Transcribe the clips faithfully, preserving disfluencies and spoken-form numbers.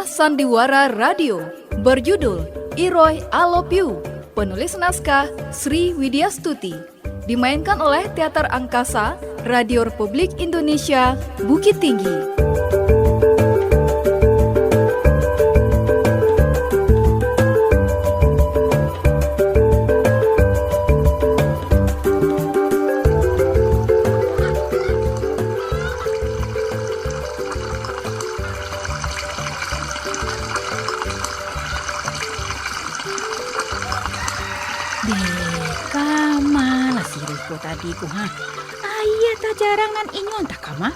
Sandiwara Radio, berjudul Iroy I Love You, penulis naskah Sri Widyastuti, dimainkan oleh Teater Angkasa, Radio Republik Indonesia, Bukittinggi. Deh, kama lah si Riko tadi ko, ha? Aia tajarang nan inyo antah kama.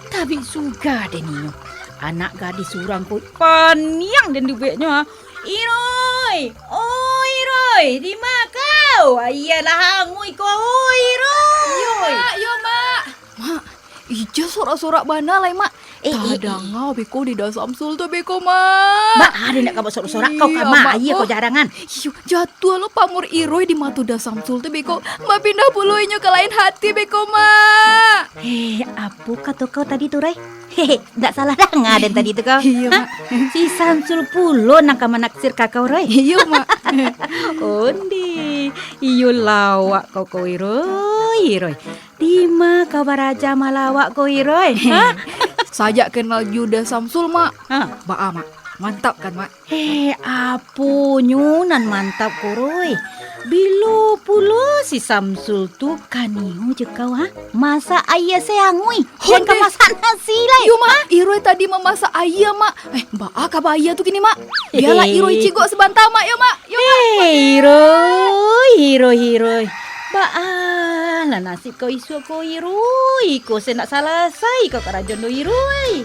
Tabik suga den inyo. Anak gadih surang ko paniang den dibueknyo, ha? Iroi! Oh, Iroi! Di ma kau? Aia lah angui ko, oh, Iroi! Yo, Mak! Yo, Mak! Mak, ija sorak-sorak bana lai, Mak. Eh, eh, eh. Tadanga beko di Da Samsul tu beko, Mak. Mak, ado nak ka buek sorak-sorak kau ka Mak, Mak, aia ko jarangan. Iyo, jatuah lo pamor Iroi di mato Da Samsul tu beko. Bapindah pulo inyo ka lain hati beko, Mak. Eh, apo kato kau tadi tu, Roi? Hehe, ndak salah danga den tadi tu kau. Iyo, Mak. Si Samsul pulo nan ka manaksir ka kau, Roi. Iyo, Mak. Onde, iyo lawak kau ko, Iroi, Iroi. Dima kau baraja malawak ko, Iroi? Ha? Sajak kenal jo Da Samsul, Mak. Ha? Baa, Mak? Mantap kan, Mak? Eh, aponyo nan mantap ko, Roi? Bilo pulo si Samsul tu kaniyo jo kau, ha? Masak aia se angui, jan ka masak nasi lai. Yo, Mak. Iroi tadi mamasak aia, Mak. Eh, baa kaba aia tu kini, Mak? Bialah Iroi cigok sabanta, Mak. Yo, Mak. Yo, Mak. Eh, Iroi, Iroi, Iroi. Baa lah nasib kau isuak ko, Iroi. Iko se ndak salasai kau karajo do, Iroi.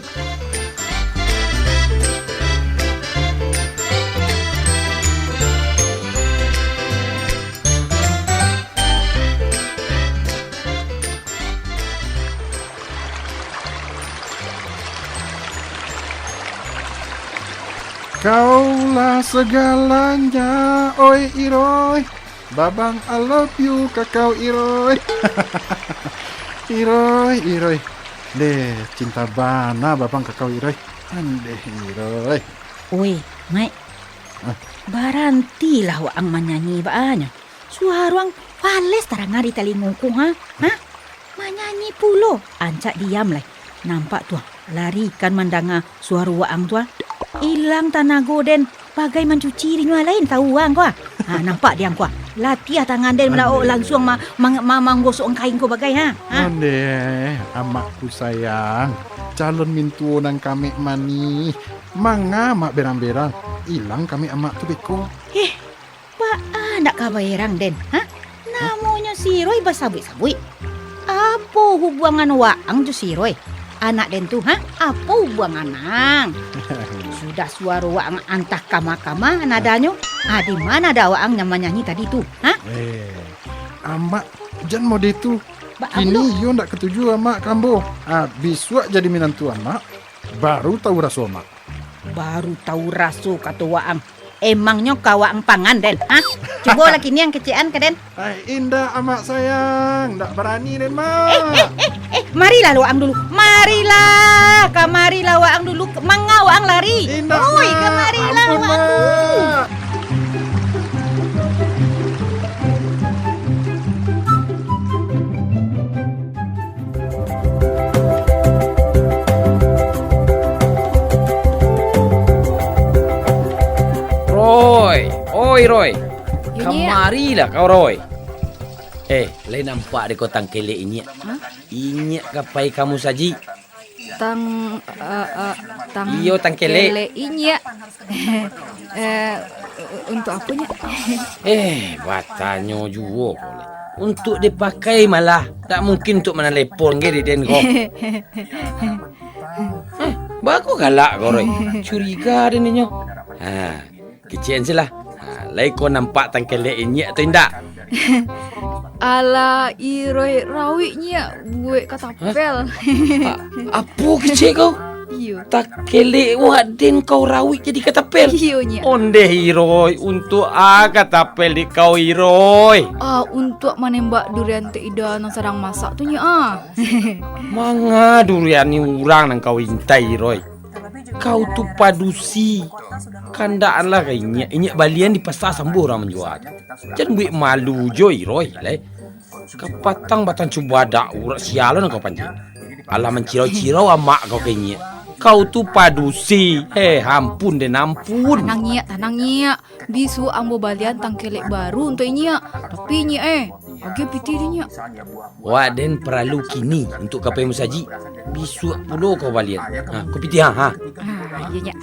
Kaulah sagalanya, oi Iroi. Babang, I love you ka kau, Iroi. Iroi, Iroi. Deh, cinta bana Babang ka kau, Iroi. Andeh, Iroi. Oi, Maik. Ah. Barantilah waang manyanyi baanyo. Suaro ang paleh taranga di talingoku, ha? Ha? Manyanyi pulo, ancak diam lai. Nampak tu, ah, lari kan mandanga suaro waang tu, ah. Ilang tanago den, bagai mancuci dinyo lain, tahu ang ko, ah. Ha, nampak di ang ko, ah. Latiah tangan den, melaok langsuang ma-, mang-, ma-, manggosok kain ko bagai, ha. Ha? Ondeh, amakku sayang, calon mintuo nan kamek manih. Manga amak berang-berang, ilang kamek amak tu beko. Eh, Baa ndak ka baerang den, ha? Namonyo si Roy basabuik-sabuik. Apo hubuangan waang jo si Roy? Anak den tu, ha? Apo hubuangan ang? Sudah suaro waang antah kama-kama nadanyo. Ha, di ma nada waang nan manyanyi tadi tu, ha? Eh, amak, jan mode tu. Kini iyo ndak katuju amak ka ambo. Ha, bisuak jadi minantu amak, baru tahu raso amak. Baru tahu raso kato waang. Emangnyo ka waang pangan den, ha? Cubo lah kini ang kecekan ka den. Ai, indak, amak sayang. Ndak barani den, Mak. Eh, eh, eh, eh, marilah waang dulu. Marilah, kamarilah waang dulu. Manga waang lari. Indak, Mak. Oi, kamarilah waang dulu. Roy, oi Roy. Yo, Nyiak. Kamarilah kau, Roy. Eh, lai nampak dek kau tangkelek inyiak? Hah? Inyiak ka pai kamu saji. Tang, eh, eh, tang Iyo, tangkelek. Kelek inyiak. Eh, untuk apo, Nyiak? Eh, batanyo juo kau ni. Untuk dipakai malah. Tak mungkin untuk manalepon ge di den ko. Eh, bako galak kau, Roy. Curiga den inyo. Ha, kecekan silah. Ha, lai kau nampak tangkelek inyiak tu indak? Alah, Iroy, rawik nyiak buek katapel. Ha, apo kecek kau? Iyo. Takelek wak den kau rawik jadi katapel? Iyo, nyiak. Ondeh, Iroy, untuk a katapel di kau, Iroy? Ah, untuk manembak durian Teh Ida nan sadang masak tu, nyiak, ah. Manga durian ni urang nan kau intai, Iroy? Kau tu padusi. Kandak alah ka inyiak, inyiak balian di pasa sambuah urang manjua tu. Jan buek malu jo Iroy lai. Kapatang batang cubadak urak sialan kau panjek. Alah mancirau-cirau amak kau ka inyiak. Kau tu padusi. Heh, ampun den, ampun. Tanang, Nyiak, tanang, Nyiak. Bisuak ambo balian tangkelek baru untuak inyiak. Tapi inyiak, eh, agiah pitih di inyiak. Wak den paralu kini untuak ka pai musajik. Bisuak pulo kau balian. Ha, kau pitih, ha, ha. Ah, iyo, Nyiak.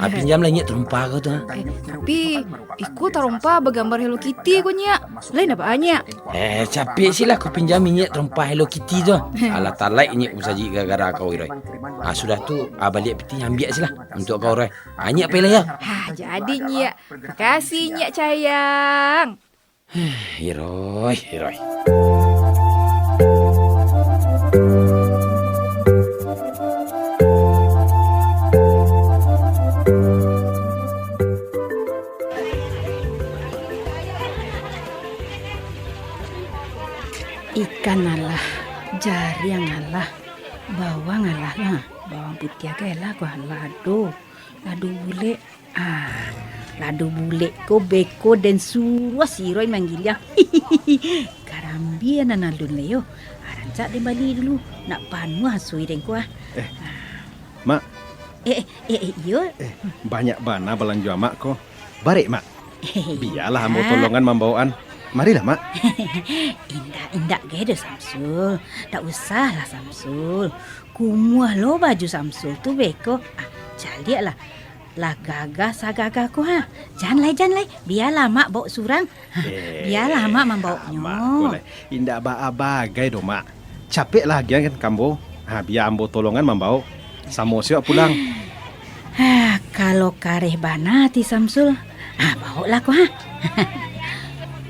Ha, pinjamlah inyiak tarompa kau tu, ha. Eh, tapi iko tarompa bagambar Hello Kitty ko, Nyiak. Lain apo, Nyiak? Eh, capek silah kau pinjam inyiak tarompa Hello Kitty tu. Alah talaik inyiak ka musajik gara-gara kau, Iroy. Ah, sudah tu, ah, baliak pitih ambiak silah untuak kau, Roy. Ah, inyiak pai lah, yo. Ha, jadi, Nyiak. Makasih, Nyiak sayang. Iroy, Iroy. Ikan alah, jariang alah, bawang alah lah, bawang putiah alah, kuah lado, lado bulek. Ah, lado bulek ko beko den suruah si Roy manggiliang. Karambia nan alun lai yo. Ah, rancak den bali dulu, nak panuah asui den ko ah. Eh, Mak. Eh, eh, eh, eh, iyo. Eh, banyak bana balanjo Amak ko. Barek, Mak. Bialah ambo tolongan mambaoan. Marilah, Mak. Indak, indak gai doh, Samsul. Ndak usahlah, Samsul. Kumuah lo baju Samsul tu beko. Ah, caliaklah. Lah gagah sagagah ko ha. Jan lai, jan lai. Bialah Mak baok surang. Eh, bialah Mak mambaoknyo. Mak ko lai. Indak baa bagai doh, Mak. Capeklah agiahkan ka ambo. Ha, bia ambo tolongan mambaok. Samo siwak pulang. Ha, kalau kareh bana ati Samsul, ha, baoklah ko ha.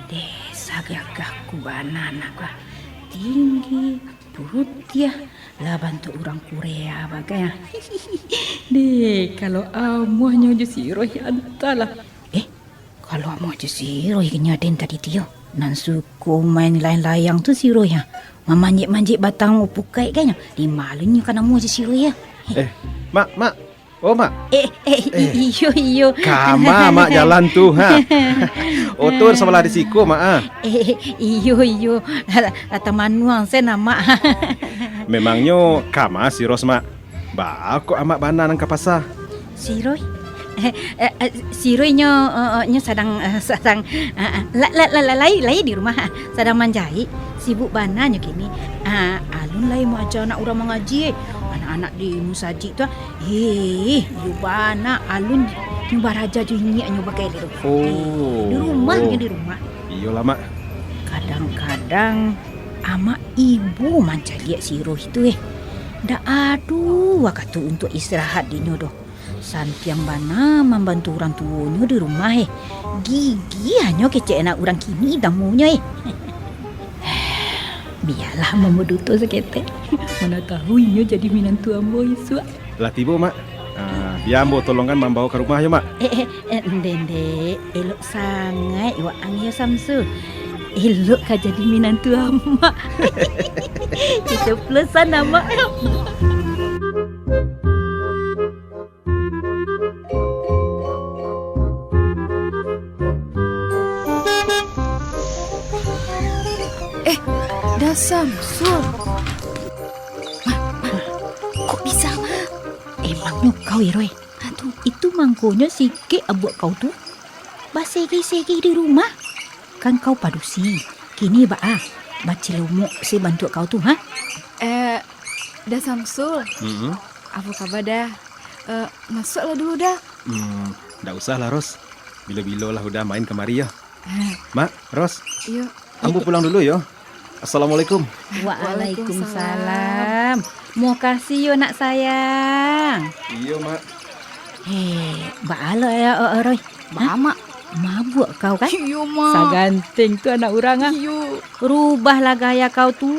Deh, sagagah ko bana nak ko ha. Tinggi, putiah, lah bantuak urang Korea bagai ah. Deh, kalau amuahnyo jo si Roy, antahlah. Eh, kalau amuah jo si Roy kan nyo den tadi tu yo. Nan suko main layang-layang tu si Roy ah. Mamanjek-manjek batang pukaik kan nyo. Di ma lo nyo kan amuah jo si Roy ah. Eh, Mak, Mak. Oh, Mak. Eh, eh, i-, eh, iyo, iyo. Kama, Mak, jalan tu, ha? Oto sabalah di siko, Mak, ah. Eh, iyo, iyo. Lah tamanuang sen, Mak. Memangnyo kama si Ros, Mak. Baa kok Amak bana nan ka pasa? Si Roy? Eh, eh, eh, si Roy nyo, eh, eh, nyo sadang, eh, sadang, eh, eh, la-, la-, la-, la-, lai, lai di rumah, ah. Sadang manjaik, sibuk bana nyo kini. Ah, alun lai maaja anak urang mangaji, eh. Anak-anak di musajik tu, ah, eh, iyo bana, alun nyo baraja jo inyiaknyo bagai tu. Oh. Di rumah nyo, di rumah. Iyolah, Mak. Kadang-kadang Amak ibo mancaliak si Roy tu, eh. Ndak ado wakatu untuak istirahat dinyo doh. Santiang bana mambantu urang tuonyo di rumah, eh. Gigiahnyo kecek anak urang kini damonyo, eh. Bialah mambo duto saketek. Mana tahu inyo jadi minantu ambo isuak. Lah tibo, Mak. Ah, bia ambo tolongan mambaok ka rumah yo, Mak. Eh, eh, eh, ndeh, ndeh. Elok sangaik waang yo, Samsul. Elok ka jadi minantu Amak. Keceplosan Amak. Eh, Da Samsul. Mak, Mak, kok bisa, Mak? Emangnyo kau, Iroy? Aduh, itu mangkonyo sikek abuak kau tu. Basegeh-segeh di rumah. Kan kau padusi. Kini baa? Bacilomok se bantuak kau tu, ha? Eh, Da Samsul. Mm-mm. Apo kaba, Da? Eh, masuaklah dulu, Da. Hmm, ndak usahlah, Ros. Bilo-bilo lah Uda main kamari, yo. Eh. Mak, Ros. Iyo. Ambo pulang dulu, yo. Assalamualaikum. Waalaikumsalam. Mokasih, yo, nak sayang. Iyo, Mak. Heh, baa lo, yo, Roy? Baa, Mak? Mabuak kau, kan? Iyo, Mak. Saganteng tu anak urang, ah. Iyo. Rubahlah gaya kau tu.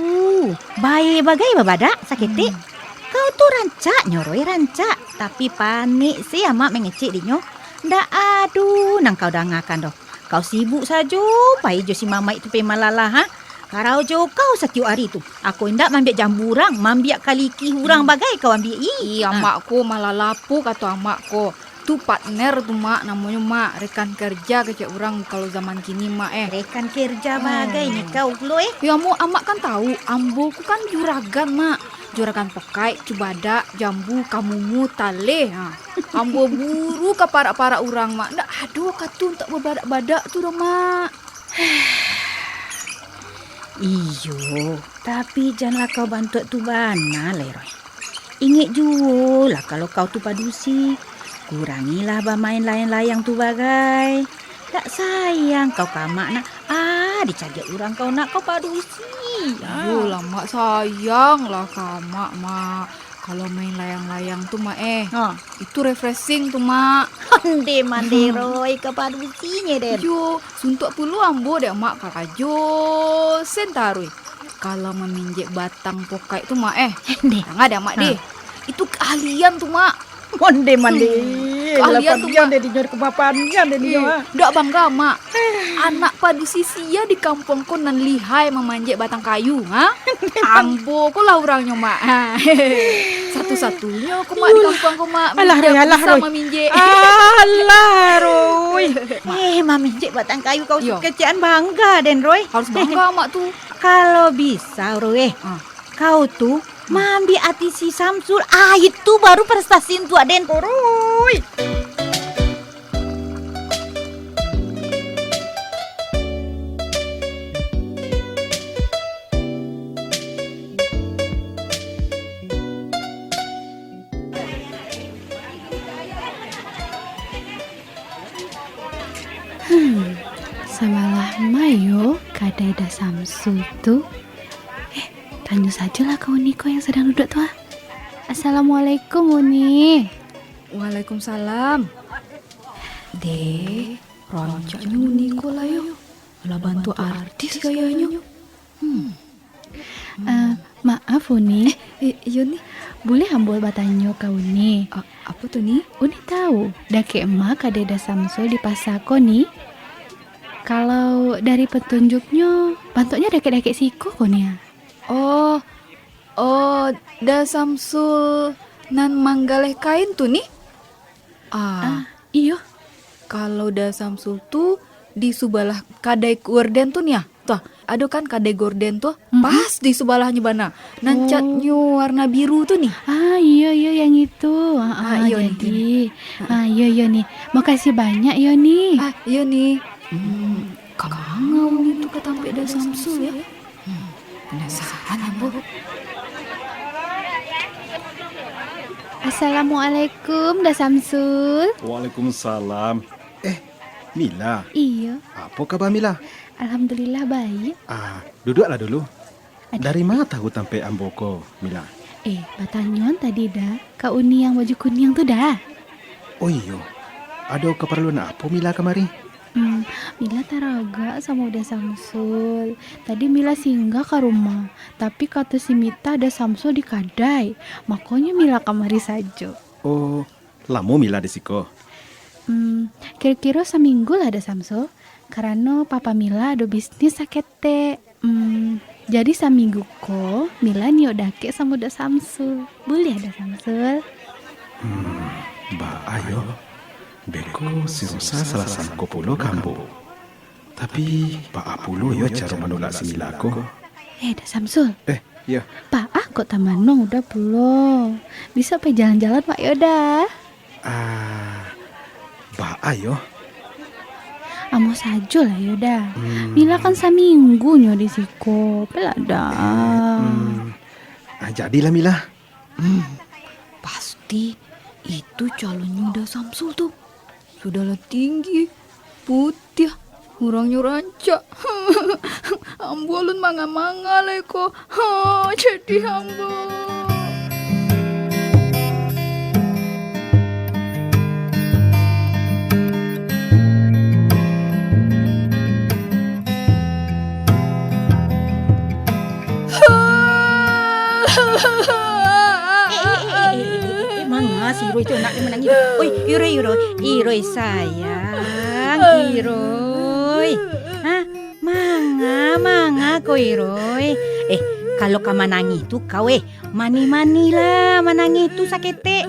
Bae bagai babadak saketek. Hmm. Kau tu rancak nyo, Roy, rancak. Tapi panek se Amak mangecek dinyo. Ndak ado nan kau dangakan doh. Kau sibuk sajo pai jo si Mamaik tu pai malalah, ha? Karajo kau satiok ari tu. Ako indak maambiak jambu urang, maambiak kalikih urang bagai kau ambiak, ih. Ih, amak ko malah lapo kato amak ko. Tu partner tu, Mak, namonyo, Mak. Rekan kerja kecek urang kalau zaman kini, Mak, eh. Rekan kerja bagai nyo kau pulo, eh. Yo, amak kan tahu, ambo ko kan juragan, Mak. Juragan pokai, cubadak, jambu, kamumu, taleh. Ha. Ambo buru ka parak-parak urang, Mak. Ndak ado ka tu untuak babadak-badak tu doh, Mak. Iyo, tapi janlah kau bantuak tu bana lai, Roy. Ingek juo lah kalau kau tu padusi. Kurangilah bamain layang-layang tu bagai. Tak sayang kau ka amak nak, ah, dicaliak urang kau nak kau padusi. Ah. Iyolah, Mak, sayang lah ka amak, Mak. Kalau main layang-layang tu, Mak, eh. Ha. Itu refreshing tu, Mak. Onde mande, Roy, ka padusinyo den. Yo, suntuak pulo ambo dek Mak karajo sen taruih. Kalau maminjek batang pokai tu, Mak, eh. Deh. Jangan deh, Mak, deh. Itu keahlian tu, Mak. Onde mande. Hmm. Keahlian tu, Mak. Deh, dinyo kebapan deh dinyo, eh, ah. Dak bangga, Mak. Anak padusi sia di kampuang ko nan lihai mamanjek batang kayu, ha? Ambo ko lah urangnyo, Mak. Ha. Satu-satunyo ko, Mak, di kampuang ko, Mak. Alah, Roy, alah, Roy. Maminjek. Alah, Roy. Eh, maminjek batang kayu kau kecek-an bangga den, Roy. Harus bangga, Mak, tu. Kalau bisa, Roy, eh, kau tu maambiak ati si Samsul, ah, itu baru prestasi untuak den, Roy. Hmm, sabalah ma yo kadai Da Samsul tu? Eh, tanyo sajolah ka Uni ko yang sadang duduak tu, ah. Assalamualaikum, Uni. Waalaikumsalam. Deh, rancaknyo Uni ko lah yo. Lah bantuak artis gayanyo. Hmm. Eh, maaf, Uni. Eh, i-, iyo, Ni. Buliah ambo batanyo ka Uni? A-, apo tu, Ni? Uni tahu, dakek ma kadai Da Samsul di pasa ko, Ni? Kalau dari petunjuknyo, bantuaknyo dakek-dakek siko ko, Ni, ah? Oh, oh, Da Samsul nan manggaleh kain tu, Ni? Ah. Ah, iyo. Kalau Da Samsul tu di subalah kadai gorden tu, Ni, ah. Tu, ah, ado kan kadai gorden tu, mhm, pas di subalahnyo bana. Nan catnyo warna biru tu, Ni. Ah, iyo, iyo, yang itu. Ah, ah, iyo, Ni, jadi. Iyo, Ni. Ah, iyo, iyo, Ni. Makasih banyak, yo, Ni. Ah, iyo, Ni. Hmm, ka manga Uni tu ka tampek Da Samsul, yo? Hmm, panasaran ambo. Assalamualaikum, Da Samsul. Waalaikumsalam. Eh, Mila. Iyo. Apo kaba, Mila? Alhamdulillah, baiak. Ah, duduaklah dulu. Adi. Dari ma tahu tampek ambo ko, Mila? Eh, batanyoan tadi, Da, ka Uni yang baju kuniang tu, Da. Oh iyo, ado kaparluan apo Mila kamari? Hmm, Mila taragak samo Da Samsul. Tadi Mila singgah ka rumah, tapi kato si Mita Da Samsul di kadai, makonyo Mila kamari sajo. Oh, lamo Mila di siko? Hmm, kiro-kiro saminggu lah Da Samsul, karano papa Mila ado bisnis saketek. Hmm, jadi saminggu ko, Mila nio dakek samo Da Samsul. Buliah Da Samsul? Hmm, baa yo. Beko si Rosa salah sangko pulo ka ambo. Tapi, baa pulo yo caro manulak si Mila ko? Eh, Da Samsul. Eh, iyo. Baa kok tamanuang Uda pulo. Bisuak pai jalan-jalan wak yo, Da. Ah, baa yo? Amuah sajo lah yo, Da. Hmm. Mila kan saminggu nyo di siko, pailah, Da. Eh, hmm. Ah, jadilah, Mila. Hmm, pasti itu calonnyo Da Samsul tu. Sudahlah tinggi, putiah, urangnyo rancak. Ambo alun manga-manga lai ko. Ha, jadih ambo. Eh, eh, eh, eh, eh, eh, manga si Iroi tu anak dia manangih. Oi, Iroi, Iroi. Iroi sayang, Iroi. Ha? Manga, manga ko, Iroi. Eh, kalau ka manangih tu kau, eh, manih-manih lah manangih tu saketek.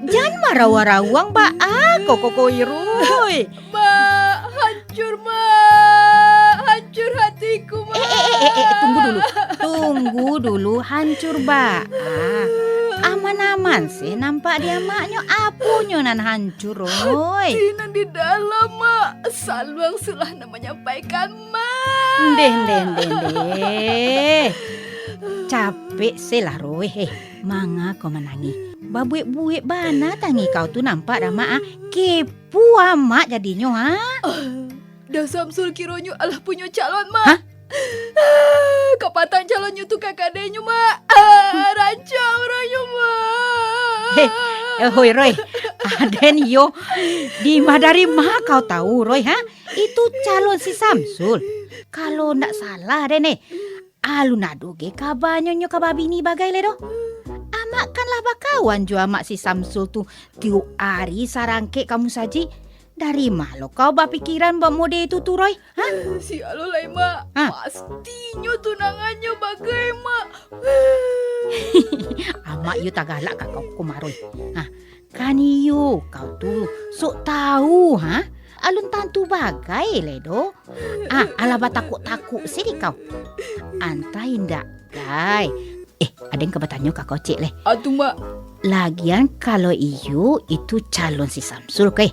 Jan marawang-rawang baa ko, ko, ko, Iroi. Mak, hancur, Mak. Hancur hatiku, Mak. Eh, eh, eh, eh, eh, tunggu dulu. Tunggu dulu, hancur baa. Aman-aman sih nampak di amaknyo. Aponyo nan hancur, Roi? Hati nan di dalam, Mak. Saluang sulah nan manyampaikan, Mak. Ndeh, ndeh, ndeh, ndeh. Capek se lah, Roi. Eh, manga kau manangih? Babuek-buek bana tangih kau tu nampak, Rama, ah. Kepo amak jadinyo, ha? Ah, Da Samsul kironyo alah punyo calon, Mak. Hah? Ah, kapatang calonnyo tu kakadenyo, Mak. Ah, rancak urangnyo, Mak. Heh, eh, hoi, Roi. Aden iyo, di ma dari ma kau tahu, Roi, ha? Itu calon si Samsul. Kalau ndak salah, Den, eh, alun ado ge kabanyo nyo ka babini bagai lai doh. Amak kan lah bakawan jo amak si Samsul tu, tiok ari sarangkek ka musajik. Dari ma lo kau bapikiran bamode itu tu, Roi? Ha? Sia lo lai, Mak. Ha? Pastinyo tunangannyo bagai, Mak. Amak iyo tagalak ka kau ko, Mak Roi. Ha, kan iyo kau tu sok tahu, ha? Alun tantu bagai lai doh. Ah, alah batakuk-takuk se dek kau. Antah indak, gai. Eh, aden ka batanyo ka kau ciek lai. Atu, Mak. Lagian kalau iyo itu calon si Samsul, kai.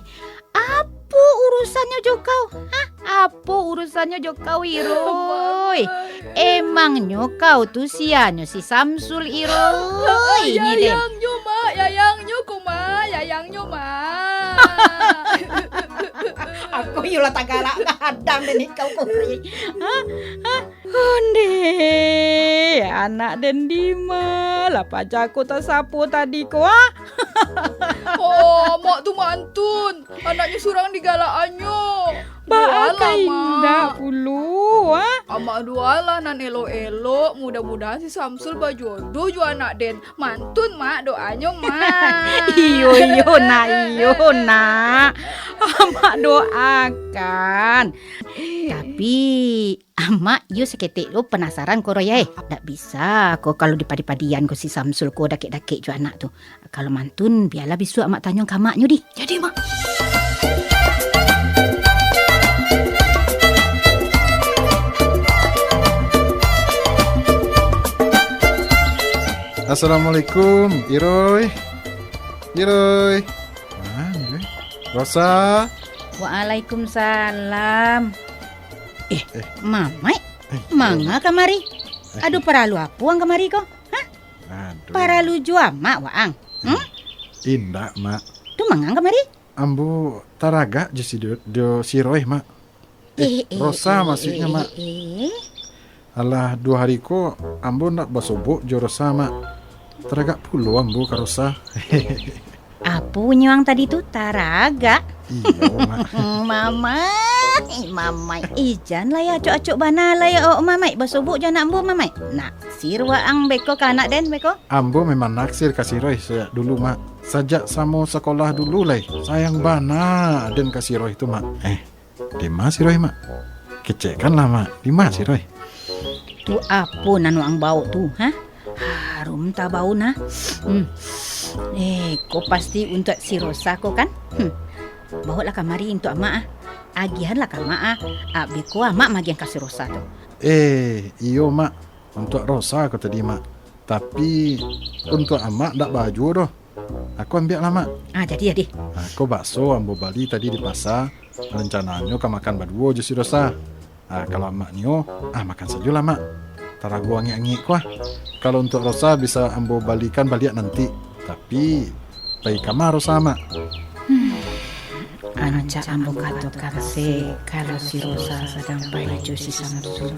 Apo urusannyo jo kau? Hah? Apo urusannyo jo kau, Iroi? Mak. Emangnyo kau tu sianyo si Samsul, Iroi? Ini, Den. Yayangnyo, Mak. Yayangnyo ko, Mak. Yayangnyo, Mak. Aku iyo lah tagalak gadang, Den, kau ko. Hah? Hah? Onde, anak den dima? Lah paja ko tasapo tadi ko, ah? Oh, mak tu mantun. Anaknyo surang digalakannyo. Baa ka indak pulo, ah? Amak doalah nan elok-elok, mudah-mudahan si Samsul bajodoh jo anak den. Mantun, Mak, doanyo, Mak. Iyo, iyo, nak, iyo, nak. Amak doakan. Tapi, Amak iyo saketek lo panasaran ko, Roi, eh. Ndak bisa ko kalau dipadi-padian ko si Samsul ko dakek-dakek jo anak tu. Kalau mantun, bialah bisuak amak tanyo ka amaknyo dih. Jadi, Mak. Assalamualaikum, Iroi. Iroi. Mana, Iroi? Rosa. Waalaikumsalam. Eh, eh. Mamaik, eh, manga kamari? Eh. Ado paralu apo ang kamari ko? Hah? Aduh. Paralu jo amak waang? Hmm? Indak, Mak. Tu manga ang kamari? Ambo taragak jo si, jo si Roy, Mak. Eh, eh, Rosa eh, masuaknyo, eh, Mak. Eh, eh. Alah duo hari ko, ambo ndak basobok jo Rosa, Mak. Taragak pulo ambo ka Rosa. Apo nyo ang tadi tu, taragak? Iyo, Mak. Mamaik, mamaik. Ijan lah yo, acok-acok bana lah yo, awak mamaik. Basobok jo anak ambo, mamaik. Naksir waang beko ka anak den, beko? Ambo memang naksir ka si Roy sajak dulu, Mak. Sajak samo sakolah dulu lai. Sayang bana den ka si Roy tu, Mak. Eh. Dima si Roy, Mak? Kecekkanlah, Mak. Dima si Roy? Tu apo nan waang baok tu, ha? Harum tabau nah. Hmm. Eh, ko pasti untuak si Rosa ko kan? Hmm. Baoklah kamari untuak amak, ah. Agihanlah ka amak, ah. Abih ko amak magiah ka si Rosa tu. Eh, iyo, Mak. Untuak Rosa ko tadi, Mak. Tapi, untuak amak ndak baa juo doh. Ako ambiaklah, Mak. Ah, jadi, jadi. Ah, ko bakso ambo bali tadi di pasa, rancananyo ka makan baduo jo si Rosa. Ah, kalau amak nio, ah, makan sajolah, Mak. Tarago angek-angek ko, ah. Kalau untuak Rosa bisa ambo balikan baliak nanti. Tapi, pai kama Rosa, Mak? Hmm. Rancak ambo katokan se, kalau si Rosa sadang pai jo si Samsul.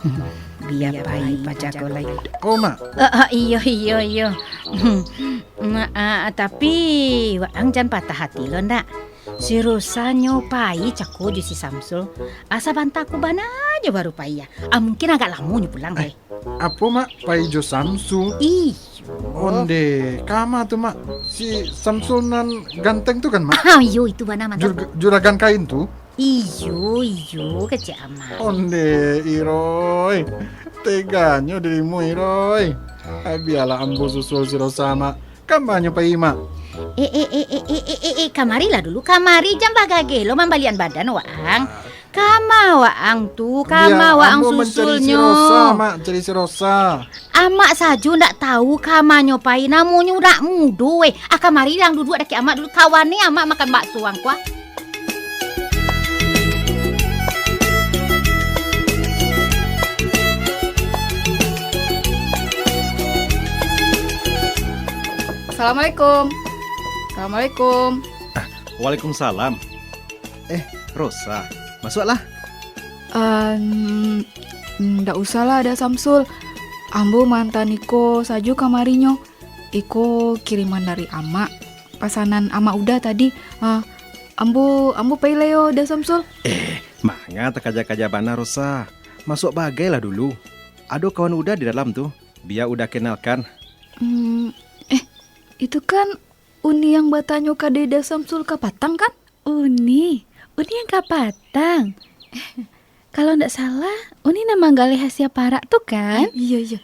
Hmm, bia pai pajago lai. Oh, Mak. Ah, ah, iyo, iyo, iyo. Hmm, ah, ah, tapi, waang jan patah ati lo ndak? Si Rosa nyo pai cako jo si Samsul. Asa bantaku bana jo baru pai, ah. Ah, mungkin agak lamo nyo pulang, eh. Apo, Mak? Pai jo Samsul? Iyo. Onde, kama tu, Mak? Si Samsul nan ganteng tu kan, Mak? Ah, iyo, itu bana mantap. Jur-, juragan kain tu? Iyo, iyo, kecek Amak. Ondeh, Iroi. Teganyo dirimu, Iroi. Ai, bialah ambo susul si Rosa, Mak. Kamanyo pai, Mak? Eh, eh, eh, eh, eh, eh, eh, eh, kamarilah dulu, kamari, jan bagageh lo mambalian badan waang. Kama waang tu, kama waang susulnyo. Ambo mancari si Rosa, Mak, cari si Rosa. Amak sajo ndak tahu kamanyo pai, namonyo nak mudo, eh. Ah, kamari, ang duduak dakek Amak dulu, kawan ni Amak makan bakso ang ko, ah. Assalamualaikum. Assalamualaikum. Waalaikumsalam. Eh, Rosa, masuaklah. Ehm, ndak usahlah, Da Samsul. Ambo maanta iko sajo kamarinyo. Iko kiriman dari Amak. Pasanan Amak Uda tadi. Ah, ambo, ambo pai lai yo, Da Samsul. Eh, manga takaja-kaja bana, Rosa. Masuak bagailah dulu. Ado kawan Uda di dalam tu. Bia Uda kenalkan. Hmm, eh, itu kan Uni yang batanyo ka Da Samsul kapatang, kan? Uni, Uni yang kapatang. Kalau ndak salah, Uni nan manggaleh hasia parak tu, kan? Eh, iyo, iyo.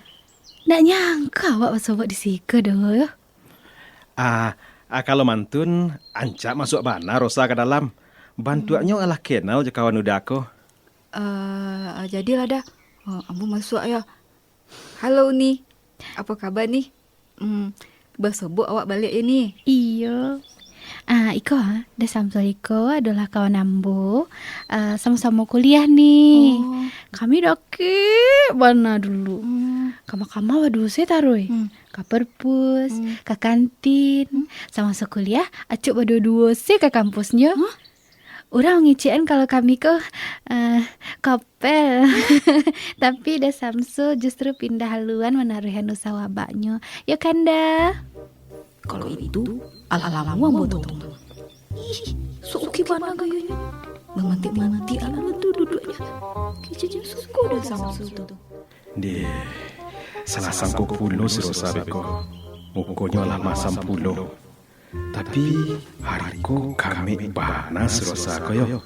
Ndak nyangko awak basobok di siko doh. Ah, ah, kalau mantun, ancak masuak bana Rosa ka dalam. Bantuaknyo alah kenal jo kawan Uda ko. Ah, ah, jadilah, Da. Oh, ambo masuak yo. Halo, Uni. Apo kaba ni? Hmm, basobok awak baliak yo ni? Iyo. Ah, iko, ah, Da Samsul iko adolah kawan ambo. Ah, samo-samo kuliah ni. Oh. Kami dakek bana dulu. Hmm. Kama-kama baduo se taruih. Hmm. Ka perpus, hmm, ka kantin, hmm, samo-samo kuliah, acok baduo-duo se ka kampusnyo. Hah? Urang mangecekan kalau kami ko, eh, kopel. Tapi Da Samsul justru pindah haluan manaruihan usaho abaknyo. Yo kan, Da? Kalau itu, alah lamo ambo tonton. Ih, sok oke bana gayonyo. Mamantik-mantik alah tu duduaknyo. Keceknyo suko Da Samsul tu. Deh, salah sangko pulo si Rosa beko. Mukonyo alah masam pulo. Tapi, hari ko kamek bana si Rosa ko yo.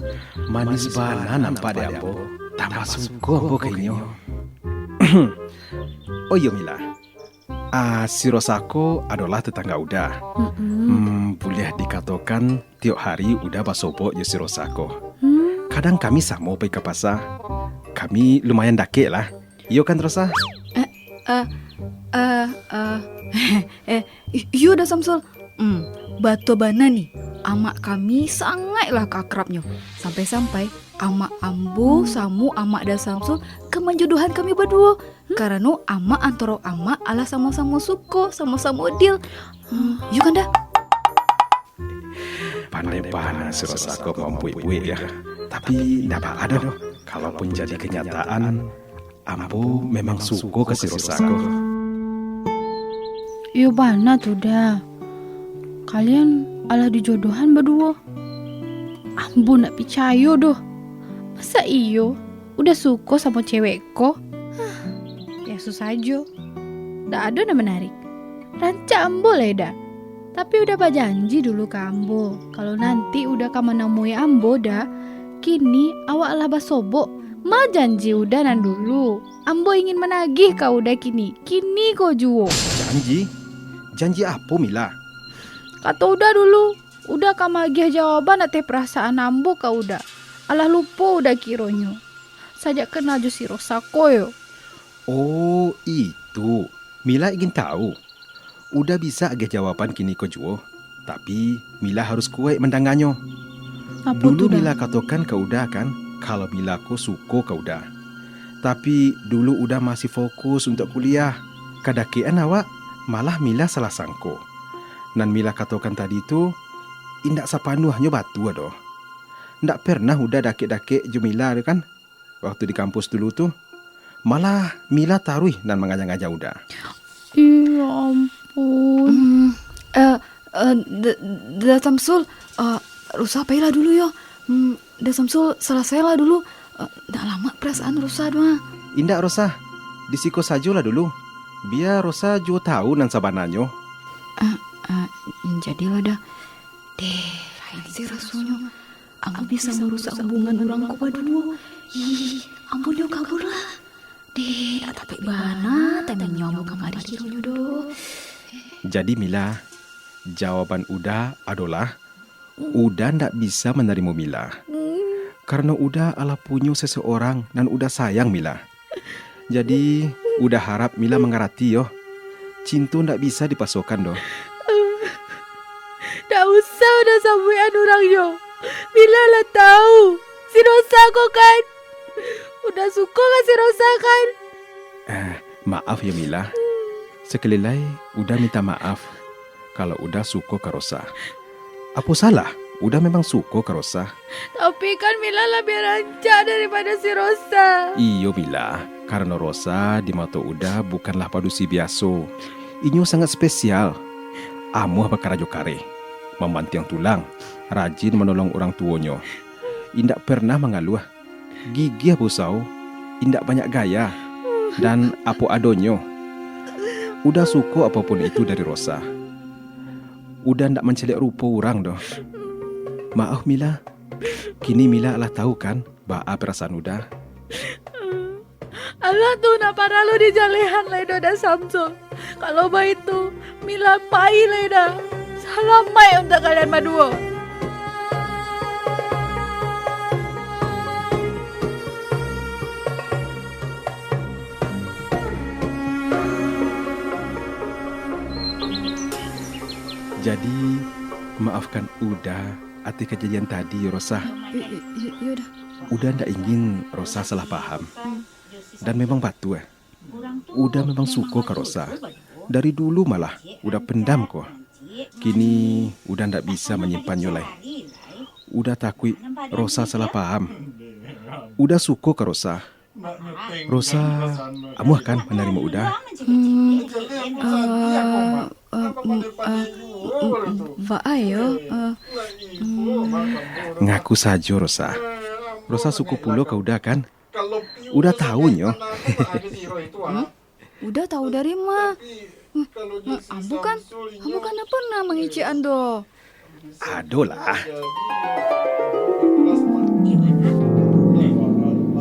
Manis bana nampak dek ambo. Tambah suko ambo ka inyo. Oh iyo, Mila. Ah, si Rosa ko adolah tetangga Uda. Mm-mm. Hmm, buliah dikatokan, tiok hari Uda basobok jo si Rosa ko. Hmm. Kadang kami samo pai ka pasa. Kami lumayan dakek lah. Iyo kan, Rosa? Eh, eh, eh, eh, eh, i-, iyo Da Samsul. Hmm, batua bana ni, amak kami sangaiklah ka akrabnyo. Sampai-sampai, amak ambo samo amak Da Samsul ka manjodohan kami baduo. Hmm? Karano amak antaro amak alah samo-samo suko, samo-samo deal. Hmm, iyo kan, Da? Pandai bana si Rosa ko mambuek-buek, yo. Tapi, ndak baa doh. Kalaupun jadi kenyataan, ambo memang suko ka si Rosa ko. Iyo bana tu, Da. Kalian alah dijodohan baduo. Ambo ndak picayo doh. Masa iyo, Uda suko samo cewek ko? Biaso sajo. Ndak ado nan manarik. Rancak ambo lai, Da. Tapi Uda bajanji dulu ka ambo, kalau nanti Uda ka manamui ambo, Da. Kini awak lah basobok. Ma janji Uda nan dulu. Ambo ingin managih ka Uda kini. Kini ko juo. Janji? Janji apo, Mila? Kato Uda dulu, Uda ka magiah jawaban ateh parasaan ambo ka Uda. Alah lupo Uda kironyo. Sajak kenal jo si Rosa ko yo. Oh, itu. Mila ingin tahu. Uda bisa agiah jawaban kini ko juo, tapi Mila harus kuaik mandanganyo. Apo tu, Da? Dulu Mila katokan ka Uda kan, kalau Mila ko suko ka Uda. Tapi, dulu Uda masih fokus untuak kuliah. Kadakekan awak, malah Mila salah sangko. Nan Mila katokan tadi tu, indak sapanuahnyo batua doh. Ndak pernah Uda dakek-dakek jo Mila tu kan? Waktu di kampus dulu tu, malah Mila taruih nan mangajak-ngajak Uda. Ih, ya ampun. Hmm, eh, eh, Da-, Da Samsul, eh, Rosa pailah dulu yo. Hmm, Da Samsul salasailah dulu. Eh, ndak lamak parasaan Rosa tu, ah. Indak, Rosa. Di siko sajolah dulu. Bia Rosa juo tahu nan sabananyo. Eh, eh, jadilah, Da. Deh, lain se rasonyo. Ambo bisa marusak hubungan urang ko baduo. Ih, ambo nio kabualah. Deh, tak tapek bana, taminyo ambo kamari kironyo doh. Jadi, Mila, jawaban Uda adolah, Uda ndak bisa manarimo Mila. Karano Uda alah punyo seseorang nan Uda sayang, Mila. Jadi, Uda harap Mila mangarati yo. Cinto ndak bisa dipasokan doh. Ndak usah Uda sabuikan urang yo. Mila lah tahu. Si Rosa ko kan. Uda suko ka si Rosa kan? Eh, maaf yo, Mila. Sakali lai, Uda minta maaf kalau Uda suko ka Rosa. Apo salah? Uda memang suko ka Rosa. Tapi kan Mila labiah rancak daripado si Rosa. Iyo, Mila, karano Rosa di mato Uda bukanlah padusi biaso. Inyo sangat spesial. Amuah bakarajo kareh, mamantiang tulang, rajin manolong urang tuonyo. Indak pernah mangaluah, gigiah bausao, indak banyak gaya, dan apo adonyo. Uda suko apo pun itu dari Rosa. Uda ndak mancaliak rupo urang doh. Maaf, Mila. Kini Mila alah tahu kan, baa parasaan Uda? Alah tu ndak paralu dijalehan lai doh, Da Samsul. Kalau baitu, Mila pai lai Da. Salamaik untuak kalian baduo. Jadi, maafkan Uda ateh kajadian tadi, Rosa. Iyo, iyo, iyo, Da. Uda ndak ingin Rosa salah paham. Dan memang batua, Uda memang suko ka Rosa. Dari dulu malah, Uda pendam ko. Kini, Uda ndak bisa manyimpannyo lai. Uda takuik Rosa salah paham. Uda suko ka Rosa. Rosa amuah kan manarimo Uda? Hmm, eh, eh, mm, eh, mm, mm, baa yo, eh, mm. Ngaku sajo, Rosa. Rosa suko pulo ka Uda kan? Uda tahu nyo. Hmm? Uda tahu dari ma? Hmm, hmm, ambo kan, ambo kan ndak pernah mangecekan doh. Adolah.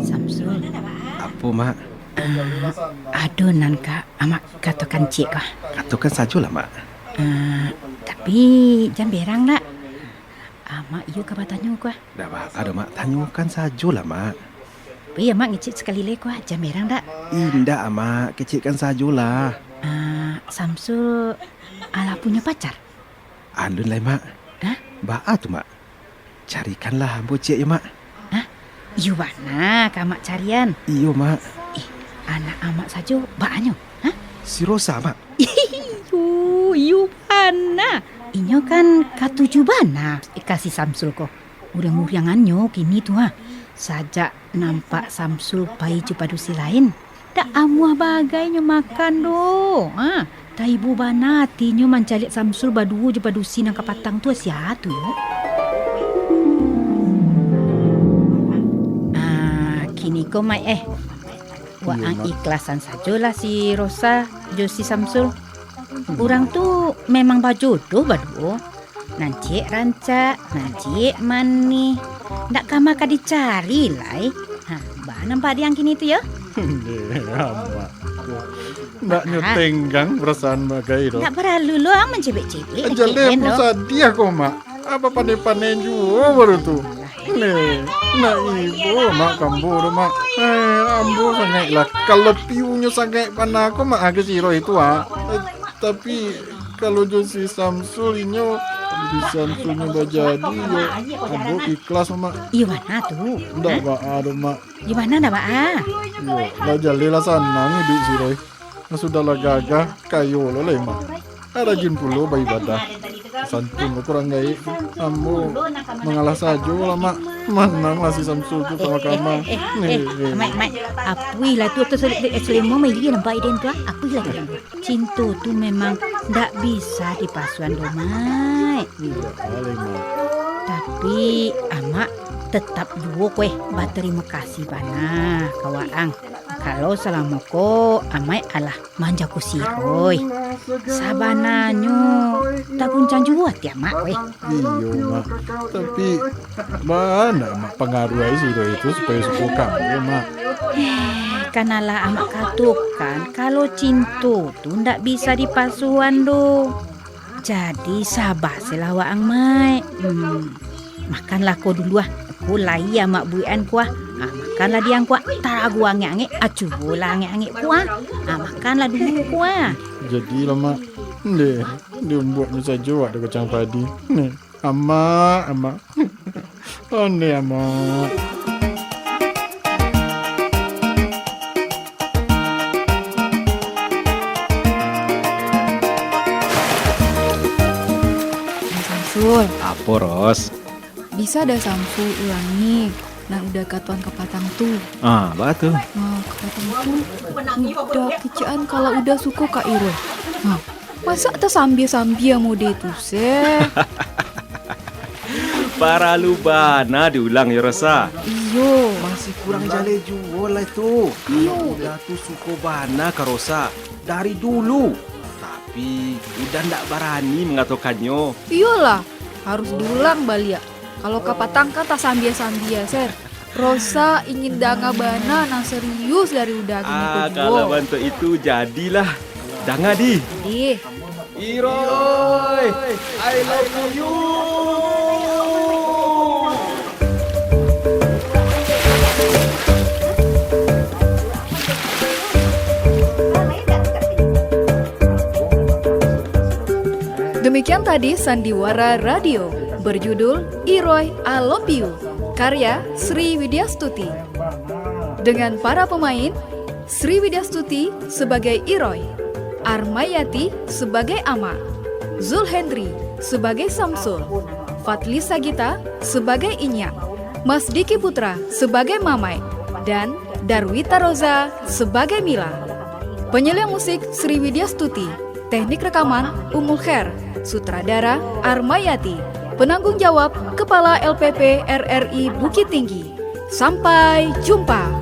Samsul. Apo, Mak? Ah, ado nan ka Amak katokan ciek ko. Katokan sajolah, Mak. Ah, tapi jan berang, nak. Amak iyo ka batanyo ko. Ndak baa doh, Mak. Tanyokan sajolah, Mak. Pai Amak ngecek sakali lai ko, jan berang dak? Indak, Mak. Kecekkan sajolah. Ah, Samsul alah punyo pacar? Alun lai, Mak. Hah? Baa tu, Mak? Carikanlah ambo ciek yo, Mak. Hah? Iyo bana ka Amak carian? Iyo, Mak. Eh, anak Amak sajo, baanyo? Hah? Si Rosa, Mak. Iyo, iyo bana. Inyo kan katuju bana ka si Samsul ko. Uriang-uriangannyo kini tu, ha. Sajak nampak Samsul pai jo padusi lain, dak amuah bagai nyo makan doh, ha. Taibo bana atinyo mancaliak Samsul baduo jo padusi nan kapatang tu, sia tu yo. Ah, kini ko, Mak, eh. Iyo, Mak. Waang ikhlasan sajolah si Rosa jo si Samsul. Hmm. Urang tu memang bajodoh baduo. Nan ciek rancak, nan ciek manih. Ndak ka mah ka dicari lai. Ha, baa nampak di ang kini tu yo? Deh, Amak. Ndak nyo tenggang perasaan bagai tu. Ndak paralu lo ang mancebek-cebek. Jaleh ambo sadiah ko, Mak. Apo pandai-pandai juo baru tu. Leh, nak ibo, Mak, ka ambo tu, Mak. Eh, ambo sangaik lah. Kalau piunyo sangaik bana ko, Mak, agak siro itu, ah. Eh, tapi, kalau jo si Samsul inyo, di Samsulnyo bajadi, yo, ambo ikhlas, Mak. Iyo bana tu? Ndak baa doh, Mak. Iyo bana ndak baa? Iyo, lah jaleh lah sanang iduik siro. Nah, sudah lah gagah, kayo lo lai, Mak. Rajin pulo baibadah. Santun lo kurang gaek tu. Ambo mangalah sajo lah, Mak. Manang lah si Samsul tu kama-kama. Eh, eh, eh, eh, Mak, Mak. Apuih lah tu, tu sel-, eh, selemo mah iyo nampak iden tu, ah. Apuih lah tu. Cinto tu memang ndak bisa dipasuan doh, Mak. Iyo, alai, Mak. Tapi, Amak tetap juo kueh batarimo kasih bana ka waang. Kalau salamo ko Amak alah manjago siroi. Sabananyo, Puncang juo ati amak, weh. Iyo, Mak. Tapi, bana Mak pangaruahi si Iroy tu supayo suko ka ambo, Mak. Eh, kan alah amak katokan, kalau cinto tu ndak bisa dipasuan doh. Jadi, saba se lah waang, Mak. Hmm, makanlah ko dulu ah. Ko lai amak buekan ko ah. Ah, makanlah diang ko ah. Tarago angek-angek, ah, cubolah angek-angek ko ah. Ah, makanlah dulu ko ah. Jadilah, Mak. Ndeh, diumbuaknyo sajo awak dek kacang padi. Nih, Amak, Amak. Ondeh, Amak. Samsul. Apo, Ros? Bisa Da Samsul ulangi nan udah katuan kapatang tu? Ah, baa tu? Ah, kapatang tu udah kecek an kalau udah suko ka Iroy. Ah, masak tasambia-sambia mode tu, seh. Paralu bana diulang yo, Rosa. Iyo. Masih kurang jaleh juo lah tu. Iyo. Kalau udah tu suko bana ka Rosa dari dulu. Tapi, udah ndak barani mangatokannyo. Iyolah, harus diulang baliak. Kalau kapatang kan tasambia-sambia, seh. Rosa ingin danga bana nan serius dari udah kini ko juo. Ah, kalau bantuak itu, jadilah. Danga, Di. Di. Iroy, I love you. Demikian tadi Sandiwara Radio berjudul Iroy Alopiu, karya Sri Widyastuti. Dengan para pemain, Sri Widyastuti sebagai Iroy, Armayati sebagai Ama, Zul Hendri sebagai Samsul, Fadli Sagita sebagai Inyak, Mas Diki Putra sebagai Mamai, dan Darwita Roza sebagai Mila. Penyelia musik Sri Widyastuti, teknik rekaman Umul Khair, sutradara Armayati, penanggung jawab Kepala L P P R R I Bukittinggi. Sampai jumpa.